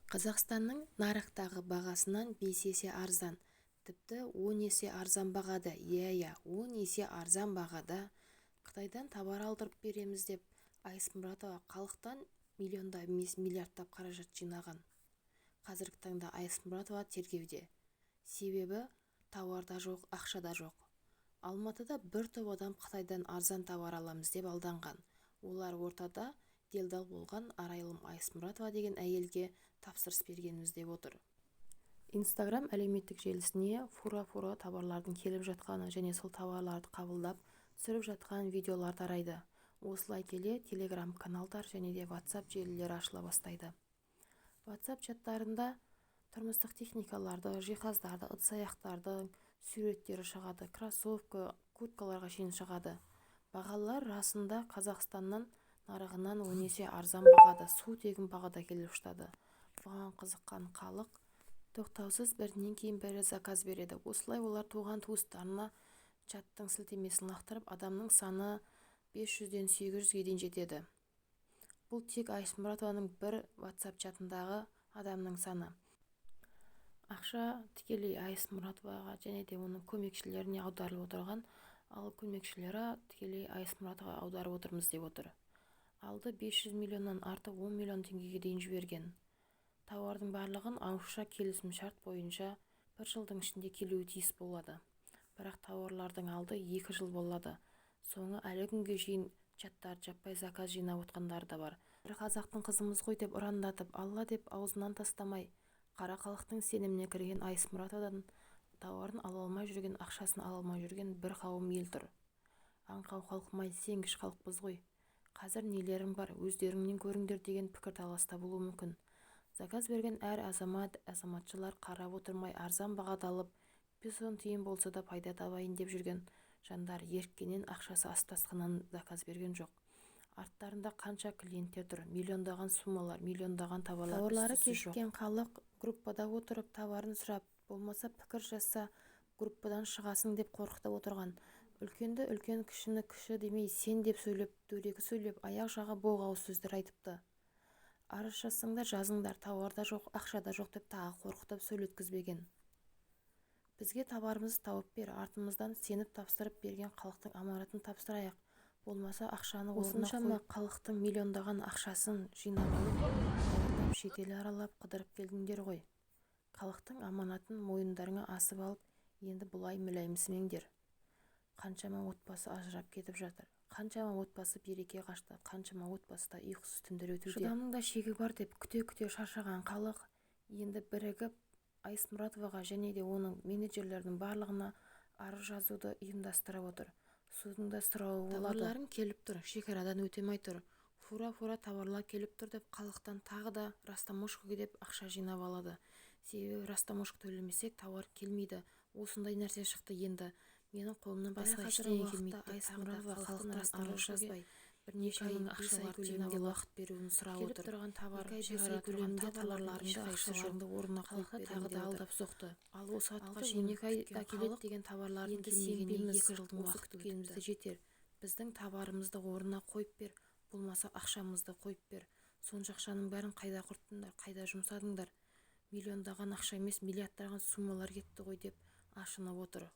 Қазақстанның нарықтағы бағасынан 5 есе арзан, тіпті 10 есе арзан бағада, иә-иә, 10 есе арзан бағада Қытайдан товар алдырып береміз деп Айсмұратова халықтан миллиондап емес миллиардтап қаражат жинаған. Қазіргі таңда Айсмұратова тергеуде. Себебі тауар да жоқ, ақша да жоқ. Алматыда бір топ адам Қытайдан арзан товар аламыз деп алданған. Олар ортада делдал болған Арайлым Айсмұратова деген әйелге тапсырыс бергенбіз деп отыр. Инстаграм әлеуметтік желісіне фура-фура товарлардың келіп жатқаны және сол товарларды қабылдап, түсіріп жатқан видеолар тарайды. Осылай келе телеграм-каналдар және де ватсап желілері ашыла бастайды. Ватсап чаттарында тұрмыстық техникаларды, жиһаздарды, ыдыс-аяқтардың суреттері шығады, кроссовкі, курткаларға шейін шығады. Бағалары расында Қазақстаннан нарығынан 10 есе арзан бағада, су тегін бағада келіп жатады. Бұған қызыққан халық тоқтаусыз бірінен кейін бірі заказ береді. Осылай олар туған-туыстарына чаттың сілтемесін лақтырып, адамның саны 500-ден 800-ге дейін жетеді. Бұл тек Айсмұратованың бір ватсап чатындағы адамның саны. Ақша тікелей Айсмұратоваға және де оның көмекшілеріне аударылып отырған. Ал көмекшілері тікелей Айсмұратоваға аударып отырмыз деп отыр. Алды 500 миллионнан артық 10 миллион теңгеге дейін жіберген. Тауардың барлығын ауызша келісім-шарт бойынша бір жылдың ішінде келуі тиіс болады. Бірақ тауарлардың алды 2 жыл болады. Соңы әлі күнге шейін чаттарды жаппай заказ жинап отқандары да бар. Бір қазақтың қызымыз ғой деп ұрандатып, Алла деп аузынан тастамай, қара халықтың сеніміне кірген Айсмұратовадан тауарын ала алмай жүрген, ақшасын ала алмай жүрген бір қауым ел тұр. Аңқау халқым-ай, сенгіш халықпыз ғой. Қазір нелерің бар, өздеріңнен көріңдер деген пікірталас та болуы мүмкін. Заказ берген әр азамат-азаматшалар қарап отырмай арзан бағада алып, 5-10 тиын болса да пайда табайын деп жүрген жандар еріккеннен, ақшасы асып-тасқаннан заказ берген жоқ. Арттарында қанша клиенттер тұр, миллиондаған суммалар, миллиондаған товарлар. Тауарлары Із-түссіз жоқ. Кешіккен халық группада отырып товарын сұрап, болмаса пікір жазса группадан шығасың деп қорқытып отырған. Үлкенді үлкен, кішіні кіші демей сен деп сөйлеп, дөрекі сөйлеп, аяқ жағы боқ ауыз сөздер айтыпты. Арыз жазсаңдар жазыңдар, тауар да жоқ, ақша да жоқ деп тағы қорқытып сөйлеткізбеген. Бізге товарымызды тауып бер, артымыздан сеніп тапсырып берген халықтың аманатын тапсырайық, болмаса ақшаны орнына. Осыншама халықтың миллиондаған ақшасын жинап алып, ауырлап шетел аралап қыдырып келдіңдер ғой. Халықтың аманатын мойындарыңа асып алып, енді бұлай мүләйімсімеңдер. Қаншама отбасы ажырап кетіп жатыр, қаншама отбасы береке қашты, қаншама отбасыда ұйқысыз түндер өтуде. Шыдамның да шегі бар деп күте-күте шаршаған халық енді бірігіп Айсмұратоваға және де оның менеджерлерінің барлығына арыз жазуды ұйымдастырып отыр. Судың да сұрауы болады. Тауарларың келіп тұр, шекарадан өте алмай тұр, фура-фура товарлар келіп тұр деп халықтан тағы да растаможкаға деп ақша жинап алады. Себебі растаможка төлемесек, товар келмейді. Осындай нәрсе шықты енді менің қолымнан Дәл басқа қазіргі ештеңе уақытта келмейді деп тағы да Айсмұратова халықтан халықтан арыз арыз жазбай, жазбай бірнеше 2 ай, мың 5 ай ақшаларды көлемінде жинап алып, уақыт беруін сұрап келіп отыр. тұрған товар 2 ай, 5 шекара ай көлемінде тұрған товарларыңды, товарларыңды, ақшаларыңды орнына қойып халықты беремін тағы деп да отыр. алдап соқты. Ал осы уақытқа Алды шейін 12 айда күткен келеді халық деген товарлардың енді келмегеніне сенбейміз, 2 жылдың осы уақыты күткенімізді өтіпті. жетер, біздің товарымызды орнына қойып бер, болмаса ақшамызды қойып бер. Сонша ақшаның бәрін қайда құрттыңдар, қайда жұмсадыңдар? Миллиондаған ақша емес, миллиардтаған суммалар кетті ғой деп ашынып отыр.